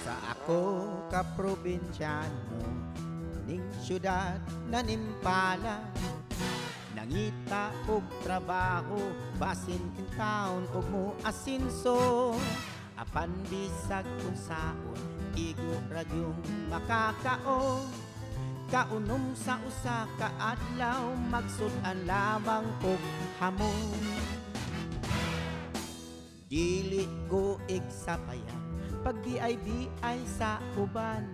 Sa ako ka probinsyano ning syudad na nimpala, nangita og trabaho basin in town og mo asinso. Apan bisag unsaon igo ra gyung makakaon. Kaunom sa usa ka adlaw magsud-an lamang og hamon. Dili ko igsapayan pag BIBI sa uban.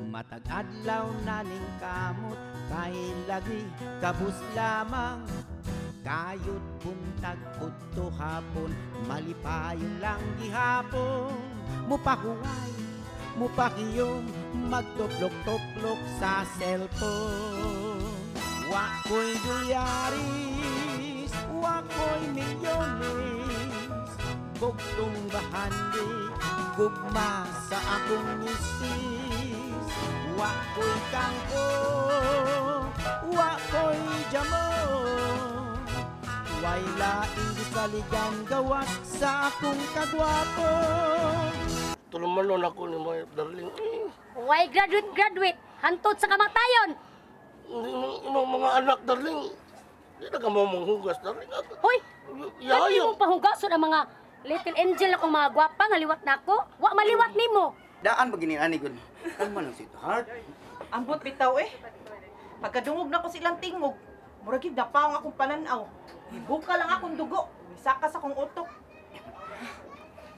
Matag adlaw na ning kamot kay lagi kabus lamang. Kayod buntag udto hapon malipayon lang gihapon. Mupahuway, mupakiyom, magtuplok-tuplok sa cellphone. Wa ko'y dolyaris, wa ko'y milyones, bugtong bahandi, gugma sa akong misis. Wa ko'y kangko, wa ko'y jamon, way laing gisaligan gawas sa akong kagwapo. Tulumanon ako ni mga darling. Way graduate, graduate, hantod sa kamatayon. Imong mga anak, darling, di na ka mo manghugas, darling. Hoy, ba't di mo pahugason ang mga little angel akong mga gwapa nga liwat na ako? Wa maliwat nimo. Daan ba gini ani gud? Kalma lang si Heart. Ambot bitaw eh. Pagkadungog na ko silang tingog, murag gyud napaong akong pananaw. Gibuka lang akong dugo, misaka sa akong utok.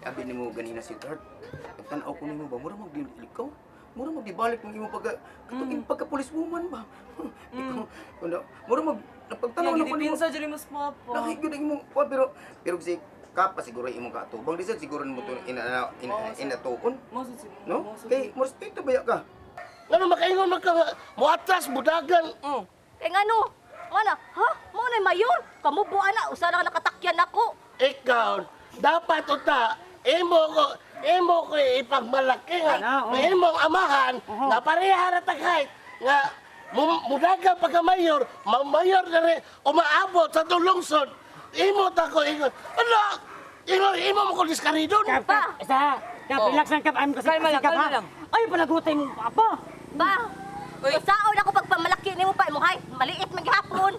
Abi nimo ganina si Heart. Pagtan-aw ko nimo ba mura mag ikaw? Mura mag dibalik mong imong pagka katong pagka policewoman ba? Ikaw, ano, mura mag napagtan-aw na ko nimo. Gidipinsa diri mas papa. Nakigud ang imong kuan pero pero si kapa siguro imong kaatubang di sad siguro nimo to ina inatuon. No? Kay mo respeto ba ka? Ngano makaingon man ka moatras budagan. Kay ngano? Wala, ha? Mo na mayor. Kamubo ana, usa ra nakatakyan nako. Ikaw dapat uta imo ko ipagmalaki nga imong amahan nga pareha ra tag height nga mudagan pagka mayor, mayor diri umaabot sa tulungsod. Imo ta ko ingon. Ano? Imo mo ko diskaridon. Pa. Isa, kap, relax lang kap. Am kasi Kalma lang, kap, kalma ha? lang. Ay, palagutay mo, papa. Ba. Usaon ako pagpamalaki nimo pa imong hay, maliit man gihapon.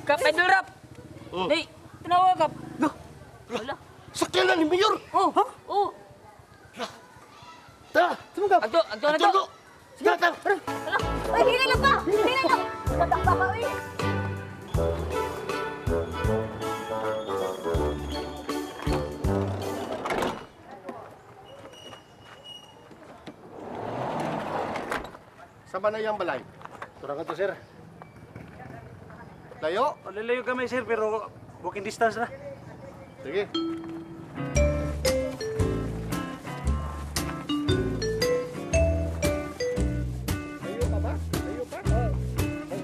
Kap, idol rap. Day, tanawa kap. Wala. Sakyan na ni mayor. Oh, ha? Oh. Tara. Sumugap. Adto, adto na to. Adto. Sige, tara. Wala. Ay, hila lang ba? Hila lang. Matang pa ka, uy. Saan ba na yung balay? Turang ka to, sir. Layo? Lalayo kami, sir, pero walking distance na. Sige. Layo pa ba? Layo pa?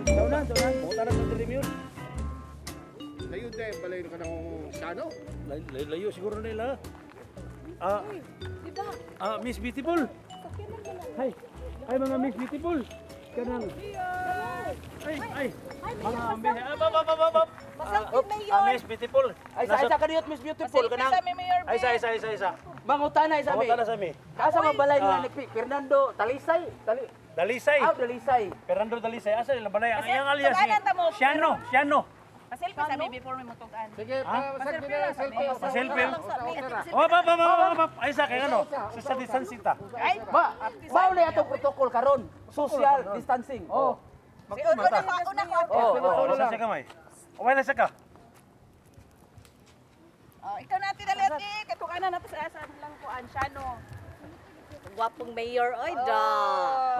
Daunan, daunan. Pumunta na sa Dirimyur. Layo din, balay ka ng sano. Layo siguro nila. Miss Beautiful. Hi. Hi mga Miss Beautiful. Kanang. Ay, ay. Mga Miss, ah, ba. Miss Beautiful. Ay, sa isa kaniyot Miss Beautiful kanang. Ay, isa, isa, isa, isa. Mangutana isa mi. Mangutana sa mi. Asa man balay nila ni Fernando Talisay? Dalisay. Ah, Dalisay. Fernando Dalisay. Asa nila balay? Ang iyang alias ni Siano, Siano. Paselfie sa mi before mi mutugan. Sige, pa-selfie na, selfie. Sa selfie. Oh, ba, ba, ba, ba, ba. Ay, sa kay ano? Sa distance ta. Ay, Ba, mao na atong protocol karon. Social distancing. Oh. si una ko, una ko. Oh, oh, sa kamay. Okay na siya ka. Oh, ikaw na ate dali ate, katukanan nato sa asa lang kuan siya no. Gwapong mayor, oy da.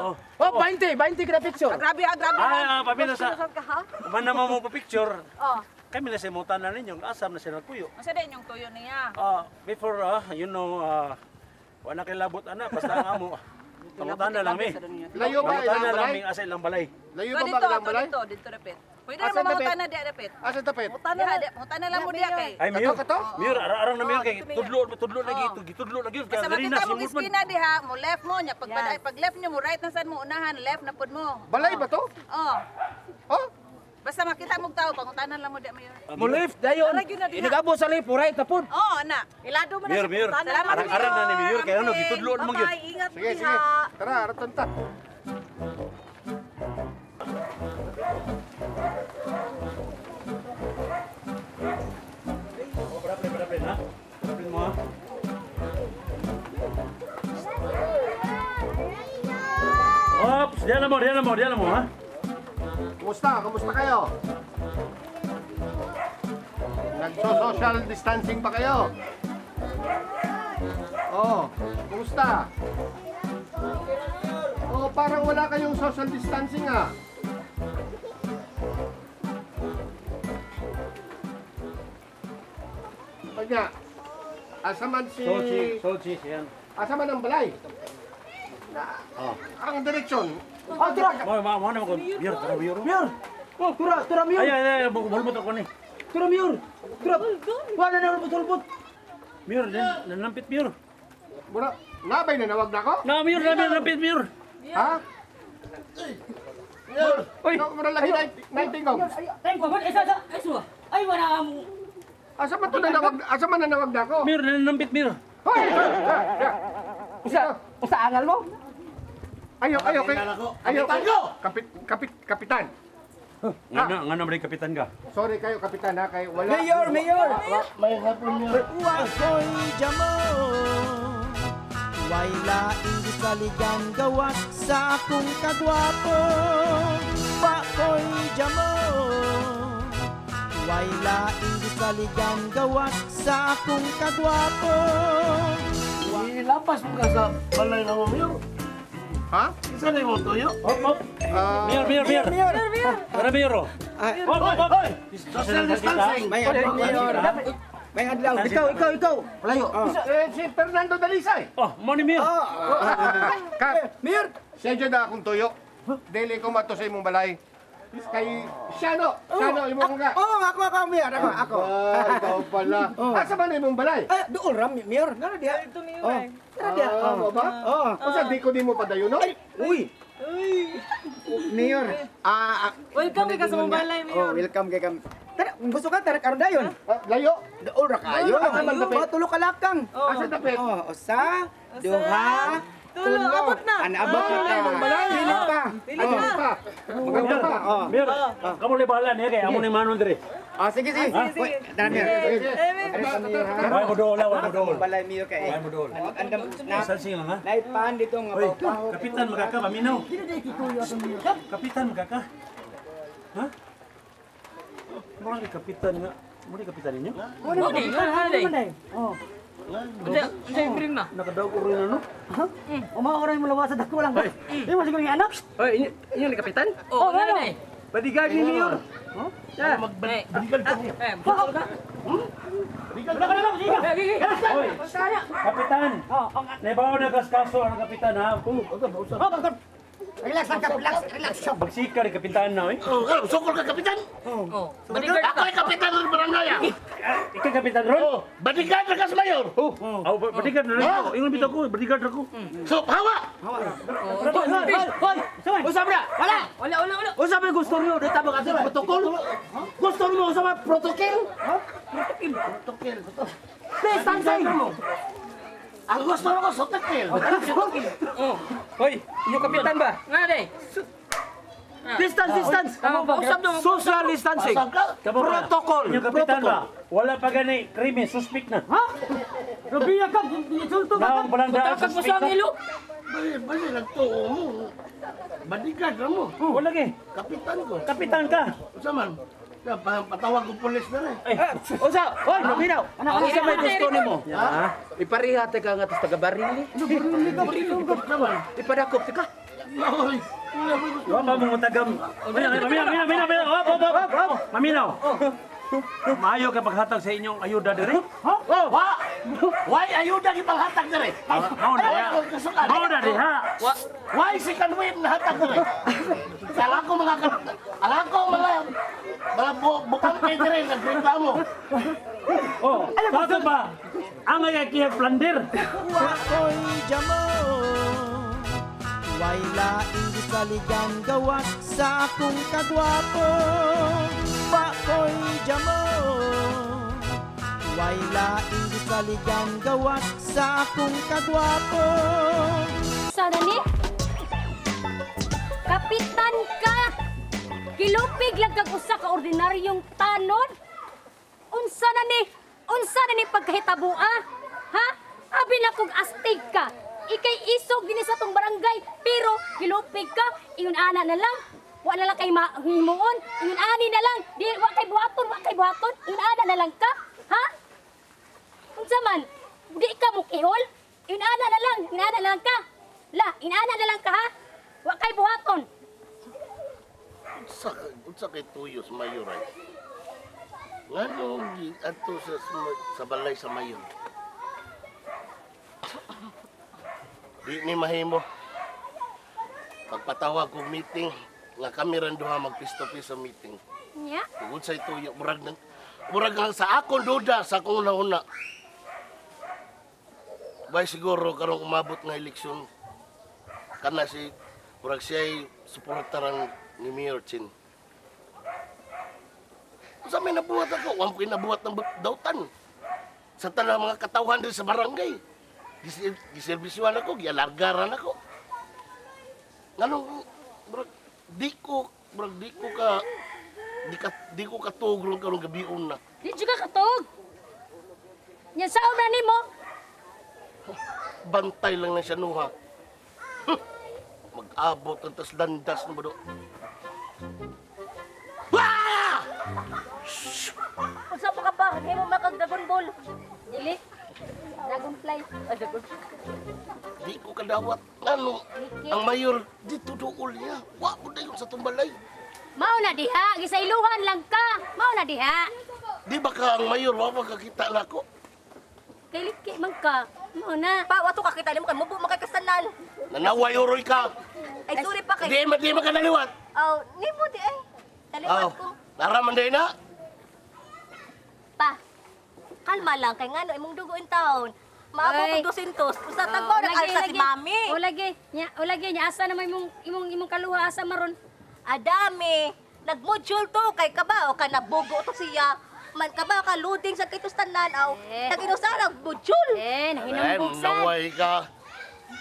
Oh. Oh, 20, 20 kada picture. Grabe ah, grabe. Ah, pamilya sa. Ka ha? Uban na mo pa-picture. Oh. Kami na simutan na ninyo, asam na sila kuyo. Unsa din yung tuyo niya? Before, you know, wala kay labot ana, basta ang amo. Pangutana lang mi. Layo ba Pangutana ilang lang balay? mi asa ilang balay. Layo ba Dito, ba ilang balay? dito, dito dapit. Pwede Asa na dapit? mangutana diha dapit. Asa dapit? Mutana lang mo diha kay. Ay, Mayor. Kato, kato? Mayor, arang-arang na Mayor kay tudlo tudlo lagi gitudlo lagi kay Basta diri na makita mo simut man. iskina diha, mo left mo nya pag pag left nyo mo right na sad mo unahan, left na pud mo. Balay ba to? Oh. Oh? Basta makita mo tao, pangutanan lang mo diha, Mayor. Mo left dayon. Inigabo sa left, right na pud. Oh, na. Ilado mo na. Mayor, Mayor. Salamat, Arang-arang na ni Mayor kay ano gitudlo man gyud. Bye-bye, ingat Sige, diha. sige. Tara, araton ta. Brable, brable na. Brable mo ha. Ops, diyan na mo, diyan na mo, diyan na mo ha. Kumusta? Kumusta kayo? Nagso-social distancing ba kayo? Oh, kumusta? Oh, parang wala kayong social distancing ah. Kanya, asa man si... Sochi, sochi, yan. Asa man ang balay? Oh. Ang direksyon. Oh, tura. Mo, mo, mo na mo. Mayor, tara Mayor. Mayor. Oh, tura, tura Mayor. Ay, ay, ay, mulmot ako ni. Tura Mayor. Tura. Wala na ulbot-ulbot. Mayor, nanampit Mayor. Mura, nabay na nawag na ako? Na, Mayor, na, nanampit Mayor. Ha? Mayor! Uy! Mura lagi na tingog. Ay, ko isa isa ay Ay wala mo. Asa man to nanawag, asa man nanawag na ako? Mayor, nanampit Mayor. Hoy! Usa, usa angal mo? Ayo, ayo kay. Ayo, Kapitan ko! Kapit, kapit, kapitan. Nga na man kapitan ka. Sorry kayo, kapitan ha, kay wala. Mayor, mayor. May hapon, Mayor. Wako'y jamo, way laing gisaligan gawas sa akong kagwapo. Wako'y jamo, way laing gisaligan gawas sa akong kagwapo. Ilapas mo ka sa balay na mo, Mayor. Ha? Isa na yung tuyo? Hop, hop. Mayor, Mayor, Mayor. Mayor. Tara Mayor. oh. Hop, hop, hop. Social distancing! May adlaw, Mayor. May adlaw. Ikaw, ikaw, ikaw. Layo. Eh, si Fernando Dalisay. Oh, mo ni Mayor. Kap, Mayor. siya dyan na akong tuyo. Dili ko mato sa imong balay. Kay Siano, Siano imong nga. Oo, ako, ako, Mayor. Ako, ako. Ah, ikaw pala. Asa man imong balay? Ah, doon ram, Mayor. Ngano diha? Ito, Mayor. Oh, tara diha. Ah, mo ba? Oo. Unsa di ko nimo padayon no? Uy. Mayor. Welcome kay ka sa mong balay, Mayor. Oh, welcome kay kam. Tara, kung gusto ka tara karon dayon. Ah, layo. Dool ra kayo. Asa man dapit? Mga tulo ka lakang. Asa dapit? Oh, usa, duha, Tulo, abot na. Ana abot na ta. Imong balay. Dili pa. Dili pa. Pa. Maganda pa. Oh. Mayor, kamo le bahala niya kay amo ni manon dire. Ah, sige, sige. Sige, Uy, tara, Mayor. sige. Tara, Mayor, ha? Way mo dool, way mo dool. Balay Mayor kay. Way mo dool. Andam na Distancing lang ha. naipan dito nga Hoy, paw-paw. kapitan magkaka paminaw. Kapitan magkaka. Ha? Mura ni kapitan nga. Mura ni kapitan ninyo? Mo ni kapitan Oh. Nakadaog ko rin ano? Uma oray mo lawas sa dako lang. Di mo siguro yung anak. Hoy, inyo ni kapitan? Oh, ngano Bodyguard ni Mayor. Magbalikan ka. Hoy, kapitan. Naibaw na kas kaso ang kapitan ha. Relax lang ka, relax, relax. Bagsika ni kapitan na oy. Oh, sukol ka, kapitan! Oh, bodyguard Ako ay kapitan ng barangay ah. Ikaw kapitan ron? Oh, bodyguard na ka sa mayor! Oh, oh, bodyguard na rin ako. Ingon bitaw ko, bodyguard ako. So, hawa! Hoy, hoy. Usa ba? Wala. Wala, wala, wala. Usa ba gusto niyo dito ba kasi protocol? Gusto niyo usa ba protocol? Protocol. Distancing. Ang gusto ko, sotakil. Hoy, inyo kapitan ba? Ngano day? Distance, distance. Usab daw. Social distancing. Pasang ka. Protocol. Yung kapitan ba? Wala pa gani krimen, suspect na. Ha? Rubiya ka, insulto ka. Naong palang daan, Takag mo suspect sa na. ang ilo. Bali, bali, nagtuo mo. Bodyguard na mo. Oh, wala gi. Kapitan ko. Kapitan ka. Unsa man? Patawag ko pulis na rin. Usa, hoy, paminaw. Usa may gusto nimo? Ha? Ipareha ta ka nga tas taga barili. Ipadakop ta ka. Oy, wala mo gusto. Wa pa mo tagam. Paminaw, paminaw, paminaw, paminaw. Hop, hop, hop. Paminaw. Maayo kay paghatag sa inyong ayuda diri. Ha? Wa. Why ayuda gipanghatag diri? Mao na diha. Mao na diha. Why si Kanwin nahatag diri? Ang ako mga mga bukang kay diri nagreklamo. Oh, kato ba? Ang ay kiyag plunder. Wa ko'y jamo, way laing gisaligan gawas sa akong kagwapo. Wa ko'y jamo, way laing gisaligan gawas sa akong kagwapo. Sana ni? Kapitan ka! Gilupig lang kag usa ka ordinaryong tanod. Unsa na ni? Unsa na ni pagkahitabua? Ha? Abi na kog astig ka. Ikay isog dinhi sa tong barangay, pero gilupig ka, ingon ana na lang. Wa na lang kay mahimuon, ingon ani na lang. Di wa kay buhaton, wa kay buhaton, ingon ana na lang ka. Ha? Unsa man? Di ka mukihol? Ingon ana na lang, ingon ana na lang ka. La, inana na lang ka ha. Wa kay buhaton. Unsa kay tuyo sa mayor ay? Nganong adto sa balay sa mayor? Di ni mahimo. Pagpatawag kog meeting, nga kami ran duha mag-face-to-face sa meeting. Nya. Tungod sa tuyo, murag lang sa akong duda, sa akong una-una. Bay siguro karong umabot nga eleksyon, kana si murag siya'y suportaran ni Mayor Chin. Sa may nabuhat ako, wala ko nabuhat ng dautan. Sa tanang mga katawhan din sa barangay. Giserbisyuhan ako, gialargaran ako. Nganong, murag, di ko katog ron karong gabion na. Di juga katog. Nya saon na nimo? Bantay lang na siya nuha. Mag-abot ang tas landas na ba do? Wah! Unsa pa ka ba? Hindi mo makag Dragon Ball. Dili. Dragonfly. Ah, dragon. Di ko kadawat. Ano? Ang mayor dito duol niya. Wa mo dayon sa tumbalay. Mao na diha, gisailuhan lang ka. Mao na diha. Di ba ka ang mayor wa makakita nako? Kay liki man ka. Mao na. Pa, wato kakita nimo kay mubo makakasanan. Nanaway uroy ka. Ay sorry pa kay. Di ma kanaliwat. Aw, nimo di ay. Taliwat ko. Naraman day na. Pa. Kalma lang kay ngano imong dugo in town. Maabot og 200. Usa tagbaw nag-alsa si mami. O lagi, nya, o lagi nya asa na may imong kaluha asa maron. Adami, nagmodule to kay kabaw ka nabugo to siya. Man kabaw ka loading sa kitos tanan aw. Naginusa nagmodule. Nahinambog sa. Manaway ka.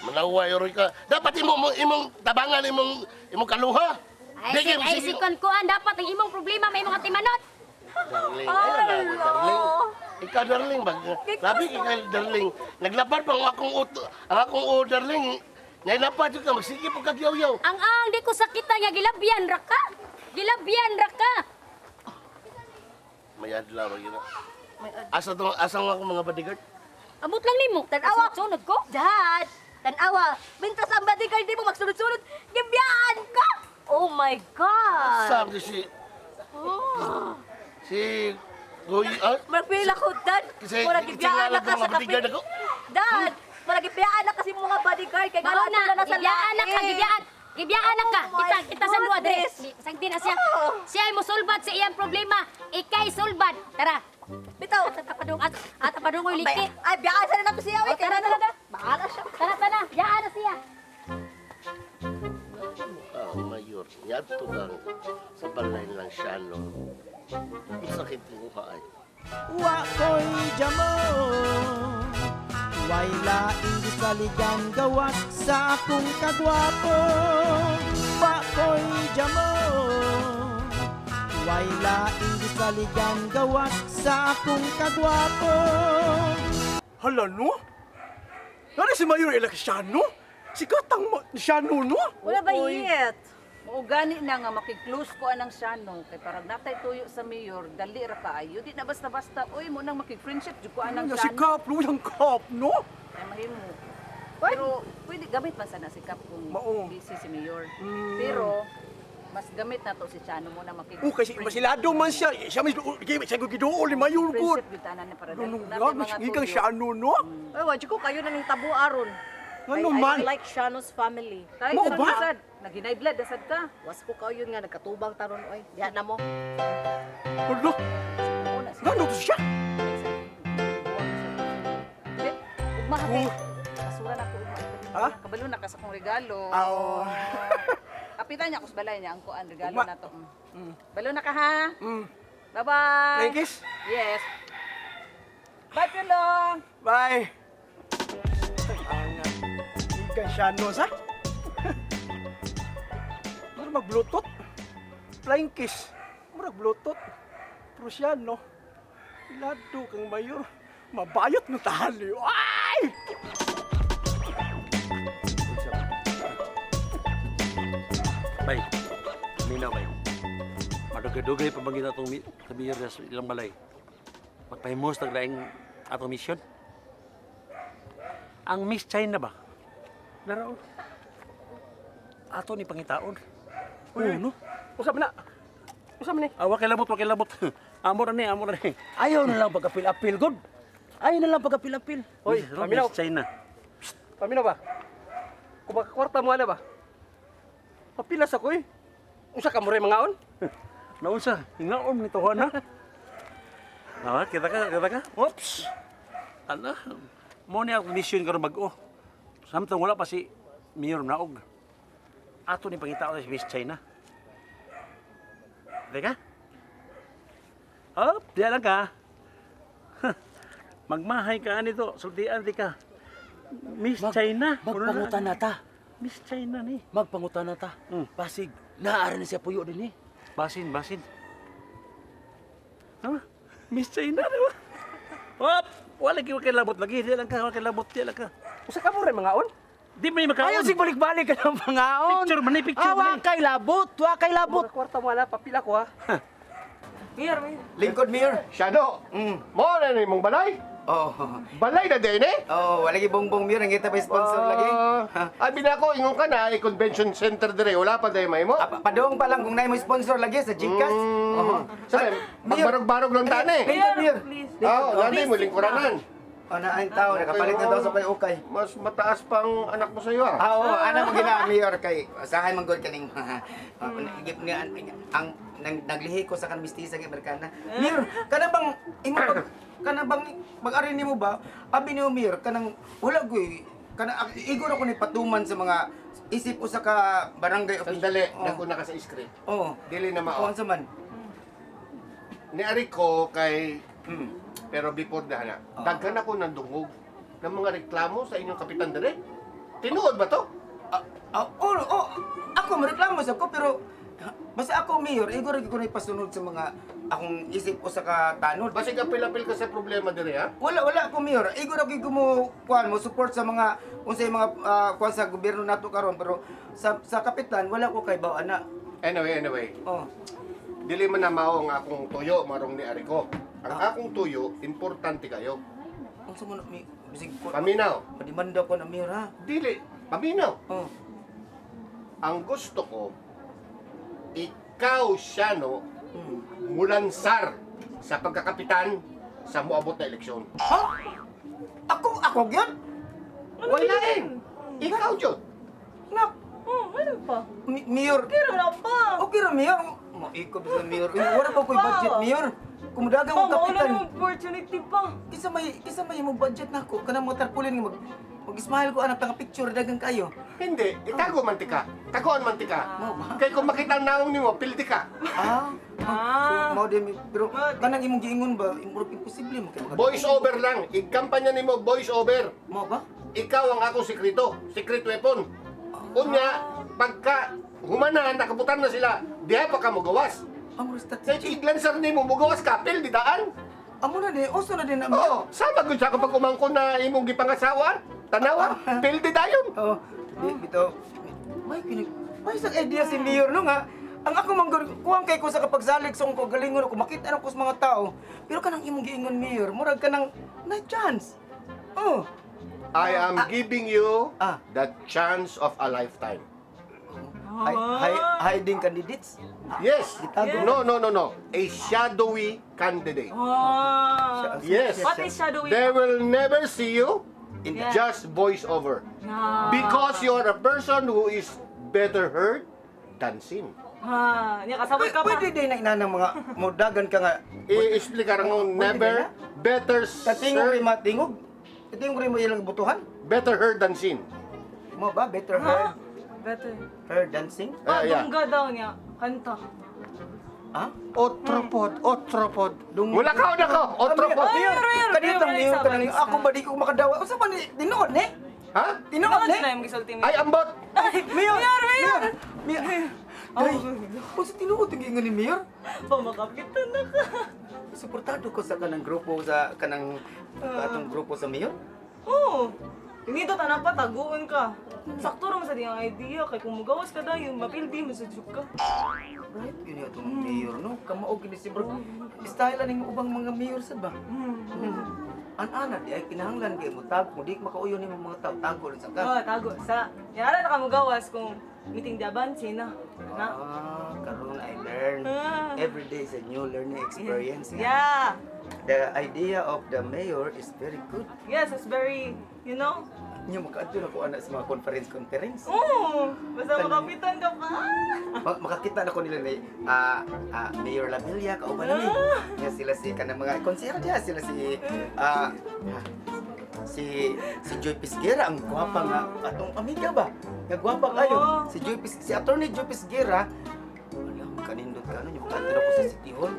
Manaway uroy ka. Dapat imong tabangan imong kaluha. Ay sikon kuan dapat ang imong problema may mga timanot. Darling, ay, darling. Ikaw, darling, bag, labi ka, darling. Naglapad pa ang akong ang akong darling. Nailapad ka, magsige po kagyaw-yaw. Ang di ko sakita nga, gilabyan ra ka. Gilabyan ra ka. May adlaw, yun. Asa to, asa nga akong mga bodyguard? Abot lang nimo. Tanawa. Sunod ko. Dad, tanawa. Mintas ang bodyguard di mo magsunod-sunod. Gibiyaan ka. Oh my God. Sabi si... Si... Goy, ah? Marapil ako, Dad. Kasi, murag gibiyaan na ka sa kape. Dad, murag gibiyaan na kasi mga bodyguard. Kaya Mao na na, sa gibiyaan na ka, gibiyaan. Gibiyaan na ka. Kita sa duwa, dre. Sagdi na siya. Siya ay musulbad sa iyang problema. Ikay sulbad. Tara. Bitaw. Ata padung oy liki. Ay, biyaan sa na nato siya. Tara, tara, tara. Bahala siya. Tara, tara. Biyaan na siya. Ah, mayor. Yadto kang sa balay lang siya, no? Ang sakit mo ka ay. Wa ko'y jamo, way laing gisaligan gawas sa akong kagwapo. Wa ko'y jamo, way laing gisaligan gawas sa akong kagwapo. Hala no? Nari si Mayor Eleksiano? Sikat ang Siano no? Wala ba yet? Maugani na nga makiklose ko anang Siano kay parang natay tuyo sa mayor, dali ra kaayo. Di na basta-basta oy mo nang makig-friendship jud ko anang Ano, si Siano. Kap, luyang Kap, no? Ay mahimo. Pero pwede gamit man sana si Kap kung Mao. busy si mayor. Pero Mas gamit na to si Chano mo na makig. Oh, kasi masilado man siya. Siya may siya giduol ni mayor gud. Friendship gyud tanan ni para dali. Nung Kung natin mga gikan tuyo. siya ano no? Ay, wadyo ko kayo na ning tabo aron. Ngano I man? don't like Shano's family. Kay Mao ba? Sad, naghinay-blood dasad ka. Was ko kayo nga nagkatubang taron oy. Diha na mo. Ano? Ngano to siya? Di, ugma ha kay. Kasura na ko ugma. Ha? Kabalo na ka sa akong regalo. Ah, oo. Kapitan niya ako sa balay niya ang kuan regalo Ugma. na to. Balo na ka ha. Bye-bye. Thank you. Yes. Bye, Piolo. Bye. Ang ikan siya no sa? Mura mag Bluetooth. Flying kiss. Mura Bluetooth. Pero siya no. Ilado kang mayor. Mabayot no tali. Ay! Bay, minaw bay. Madugay-dugay pa bangin atong sa mayor sa ilang balay. Magpahimos naglaing atong mission. Ang Miss China ba? Naraon. Ato ni pangitaon. Uy, no? Usap na. Usap ni. Ah, wakay labot, wakay labot. Amo ra ni, amo ra ni. Ayaw na lang pagkapil-apil, god. Ayaw na lang pagkapil-apil. Hoy, paminaw. Miss China. Paminaw ba? Kung makakwarta mo ana ba? Papilas ako eh. Usa ka mo rin mangaon? Naunsa, hingaon ni tuhan ha. Ah, kita ka, kita ka. Oops. Ala, mo ni ang mission karon bag-o. Samtang wala pa si Mayor Naog. Ato ni pangitaon si Miss China. Teka. Up, diyan lang ka. Magmahay ka anito, sultian di ka. Miss China. Magpangutan na ta. Miss China ni. Magpangutan na ta. Pasig, naara na siya puyo din eh. Basin, basin. Ha? Miss China, di ba? Hop! Wala kayo kay labot lagi. Di lang ka, wala kay labot, di lang ka. Usa ka mo rin mangaon? Di man makaon. Ayaw sig balik-balik ka ng pangaon. Picture man ni, picture Ah, man wa ni. kay labot, wa kay labot. Makakwarta mo ana, papila ko ha. Mayor, Mayor. Lingkod, Mayor. Shano, mo na ni mong balay. Oh. Balay na din eh. Oh, wala lagi bongbong Mayor, ang kita pa sponsor lagi. Abi na ako, ingon ka na, convention center dire, wala pa dahil may mo. Ah, padong pa lang kung naay mo sponsor lagi sa GCash. Oo. Sabi, magbarog-barog lang tani. Lingkod, Mayor. Please. Oo, nanay mo, lingkuranan. Oh, na ang tao, nakapalit na daw sa kay ukay. Mas mataas pang anak mo sa'yo ah. Ah, oo, ana mo gina Mayor kay usahay man gud kaning ang naglihi ko sa kanang mistisa nga Amerikana. Mayor, kana bang imo pag kana bang mag-ari nimo ba? Abi nimo Mayor kanang wala goy kana igor ako ni patuman sa mga isip usa ka barangay official. Sandali, naguna ka sa script. Oo. Dili na mao. Oo, unsa man? Niari ko kay pero before na na, daghan ako ng dungog ng mga reklamo sa inyong kapitan dire. Tinuod ba to? Oo, ako mareklamo sa ko pero basta ako Mayor, igor ko na ipasunod sa mga akong isip usa ka tanod. Basig apil-apil ka sa problema dire ha? Wala wala ako Mayor. Igor ako mo kuan mo support sa mga unsay mga kuan sa gobyerno nato karon pero sa kapitan wala ko kay baw ana. Anyway. Oh. Dili man na mao ang akong tuyo marong ni ari ko. Ang akong tuyo, importante kayo. Unsa man mi bisig ko. Paminaw. Padimanda ko na Mayor ha. Dili, paminaw. Oh. Ang gusto ko, ikaw siya no, mulansar sa pagkakapitan sa moabot na eleksyon. Ha? Ako gyud? Wala eh. Ikaw jud. Nak. Oh, ano pa? Mayor. Okay ra pa. Okay ra Mayor. Maikot sa Mayor. Wala pa ko'y budget Mayor. Kumudagang Oh, og kapitan. mauna yung opportunity pa. Kisa may mo budget nako kanang mga tarpaulin nga mag-smile ko anak nga picture dagang kayo. Hindi, itago man tika. Tagoan man tika. Kay kung makita ang naong nimo, pildi ka. Ah. So, mao din pero kanang imong giingon ba, imong imposible mo kay Voice over lang. Igkampanya nimo voice over. Mao ba? Ikaw ang akong sekreto, secret weapon. Unya, pagka humanan, nakabutan na sila, diha pa ka mogawas. Amo strategy. Sa iglansar nimo mogawas ka, pildi daan. Amo na di, uso na din na. Oo, sama gud sa kapag umangkon na imong gipangasawa, tanawa, pildi dayon. Oo. Di bitaw. May kinig may isang idea si Mayor no nga. Ang ako man gud kuwang kay ko sa kapagsalig sa akong kagalingon ako makita na ko sa mga tao. Pero kanang imong giingon Mayor, murag kanang na chance. Oh. I am giving you the chance of a lifetime. Hi, hi, Hiding candidates? Yes. Gitago. No, no, no, no. A shadowy candidate. Oh. Yes. What is shadowy? They will never see you. Yeah. Just voice over. Ah. Because you are a person who is better heard than seen. Ha, niya kasabay ka pa. Pwede din na inanang mga mudagan ka nga. I-explica mo, never better Katingog rin matingog. Katingog rin mo ilang butuhan. Better heard than seen. Mo ba? Better heard? Better. Heard than seen? Ah, dungga daw niya. Kanta. Ha? Otropod, otropod. Wala ka na ko, otropod. Mayor, kanito mayor kanang ako ba di ko makadawa. Unsa man ni tinuod ni? Ha? Tinuod ni? Ay, ambot. Mayor, mayor. Mayor. Day, unsa tinuod ang giingon ni mayor? Pamakapitan na ka. Suportado ko sa kanang grupo sa kanang atong grupo sa mayor. Oo. Dito tanan pa taguon ka. Sakto ra man sa diyang idea kay kung mugawas ka dayon mapildi man sa jud ka. Right, yun yung atong mayor no. Kamao gini si bro. Style ning ubang mga mayor sad ba? An-ana di ay kinahanglan kay mo tag mo di makauyon nimo mga tao tago lang sa ka. Oh, tago sa. Yara na ka mugawas kung meeting daban sina. Na. Ah, karon I learn. Every day is a new learning experience. Yeah. The idea of the mayor is very good. Yes, it's very, you know. Nya makaadto na ko ana sa mga conference. Oo, basta makapitan ka pa. Makakita na ko nila ni Mayor Lavilla kauban na ni. Nya sila si kanang mga konsehal diha sila si si Joy Pisguera ang gwapa nga atong amiga ba? Nga gwapa kayo. Si Joy si Attorney Joy Pisguera. Wala kanindot ka ano nya makaadto na ko sa City Hall.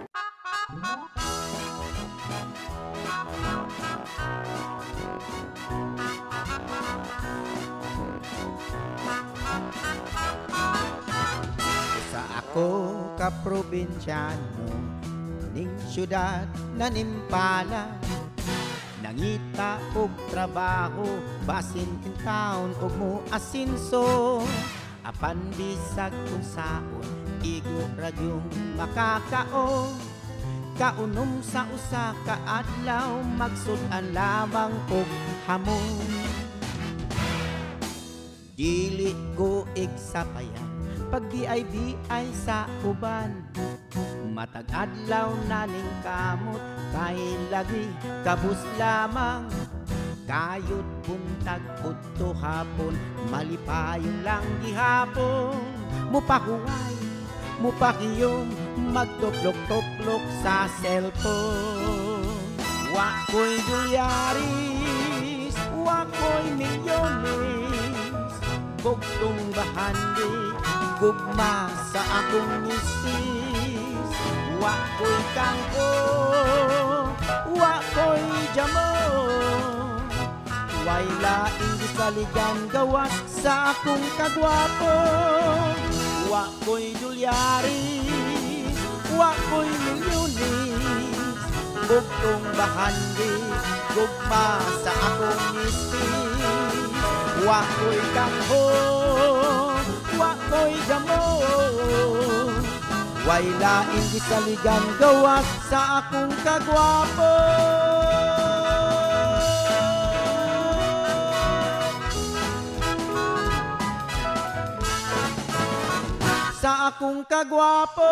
Sa ako ka probinsyano ning syudad na nimpala, nangita og trabaho basin in town og mo asinso, apan bisag kun saon igo ra gyung makakaon. Kaunom sa usa ka adlaw magsud-an lamang og hamon. Dili ko igsapayan pag di ay sa uban, matag adlaw na ning kamot kay lagi kabus lamang. Kayod buntag udto hapon malipayon lang gihapon, mupahuway mupakiyom magtuplok-tuplok sa cellphone. Wa ko'y dolyaris, wa ko'y milyones, bugtong bahandi gugma sa akong misis. Wa ko'y kangko, wa ko'y jamo, way laing gisaligan gawas sa akong kagwapo. Wa ko'y dolyaris, wa ko'y milyones, bugtong bahandi gugma sa akong misis. Wa ko'y kangho, wa ko'y damo, way laing gisaligan gawas sa akong kagwapo. Sa akong kagwapo.